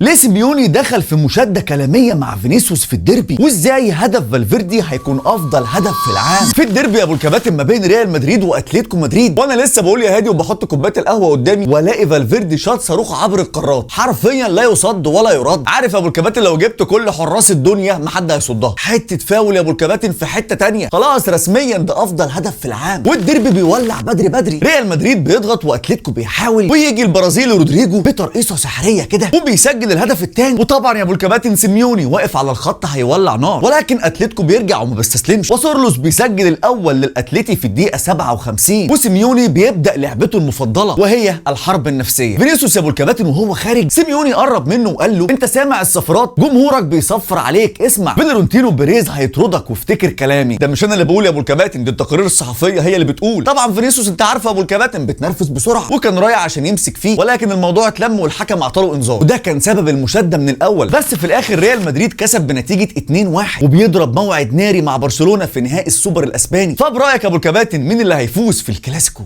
ليه سيميوني دخل في مشادة كلامية مع فينيسيوس في الديربي؟ وازاي هدف فالفيردي هيكون افضل هدف في العام؟ في الديربي يا ابو الكباتن ما بين ريال مدريد واتليتيكو مدريد، وانا لسه بقول يا هادي وبحط كوباية القهوة قدامي والاقي فالفيردي شاط صاروخ عبر القارات، حرفيا لا يصد ولا يرد. عارف يا ابو الكباتن لو جبت كل حراس الدنيا ما حد هيصدها. حتة فاول يا ابو الكباتن في حتة تانية، خلاص رسميا ده افضل هدف في العام. والديربي بيولع بدري بدري، ريال مدريد بيضغط واتليتيكو بيحاول، ويجي البرازيلي رودريجو بترقيصه سحريه كده وبيسجل الهدف الثاني. وطبعا يا ابو الكباتن سيميوني واقف على الخط هيولع نار، ولكن اتلتيكو بيرجع وما بيستسلمش، وسورلوس بيسجل الاول للاتليتي في الدقيقة 57، وسيميوني بيبدا لعبته المفضلة وهي الحرب النفسية. فينيسيوس يا ابو الكباتن وهو خارج سيميوني قرب منه وقال له انت سامع الصفرات؟ جمهورك بيصفر عليك، اسمع فلورنتينو بيريز هيطردك وافتكر كلامي. ده مش انا اللي بقول يا ابو الكباتن، دي التقارير الصحفية هي اللي بتقول. طبعا فينيسيوس انت عارفه يا ابو الكباتن بتنرفز بسرعة، وكان رايح عشان يمسك فيه، ولكن الموضوع اتلم والحكم اعطاله انذار، وده كان سبب المشاده من الاول. بس في الاخر ريال مدريد كسب بنتيجة 2-1 وبيضرب موعد ناري مع برشلونة في نهائي السوبر الاسباني. فبرايك يا ابو الكباتن مين اللي هيفوز في الكلاسيكو؟